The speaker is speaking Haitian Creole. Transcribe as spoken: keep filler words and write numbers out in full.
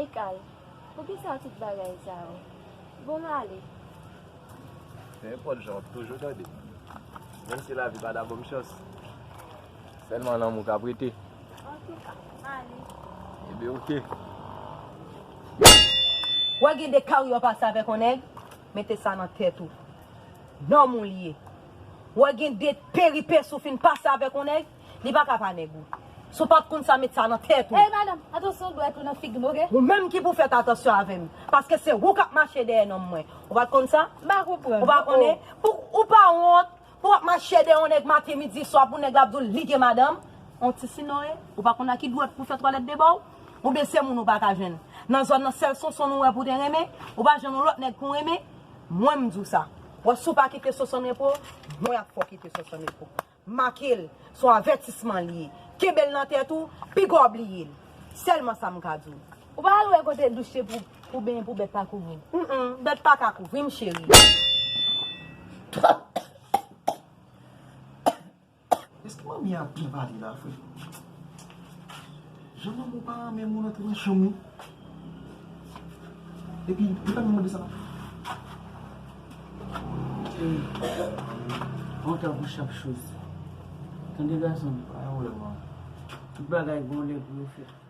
Ekal, poukisa tout bagay sa yo? Bon, m ale. Nenpòt jan, w ap toujou tande. Menm si lavi pa ta ban m chans. Sèlman lanmou k ap rete. Antouka, m ale. Ebyen, oke. W wè gen de karyè w pase avèk yon nèg, mete sa nan tèt ou. Nonm ou li ye. W wè gen de peripesi w fin pase avèk yon nèg, li pa ka pa nèg ou. Si w pa t konn sa, met sa nan tèt ou. Ey, madanm, atansyon dwèt ou nan figi m, oke? Ou menm ki pou fè atansyon avè m. Paske se ou k ap mache dèyè nonm mwen. Ou pa t konn sa? M pa konprann. Ou pa konnen? Pou, ou pa wont? Pou w ap mache dèyè yon nèg maten, midi, swa, pou nèg la ap di w li gen madanm, on ti sinoe, ou pa konn a ki dwèt pou fè twalèt de bò w, oubyen se moun ou pa ka jwenn. Nan zòn nan, sèl Sonson nou wè pou te renmen, ou pa jwenn yon lòt nèg pou renmen, mwen m di w sa. Wè, si w pa kite Sonson repo, mwen ap fè w kite Sonson repo. Make l, se yon avètisman li ye. Kenbe l nan tèt ou, piga w bliye l. Sèlman sa m ka di w. Ou pa al wè kote douch te pou, pou benyen pou bèt pa kouvri w. Mm, mm, bèt pa ka kouvri m, cheri. Èske manmi a byen pale la, frè? Jan manman w pa renmen moun antre nan chanm li. Epi, li pa menm mande sa. Cheri, on tan pou chak choz. Tande gason m. Pa gen pwoblèm, manman. Tout bagay gon lè pou yo fèt.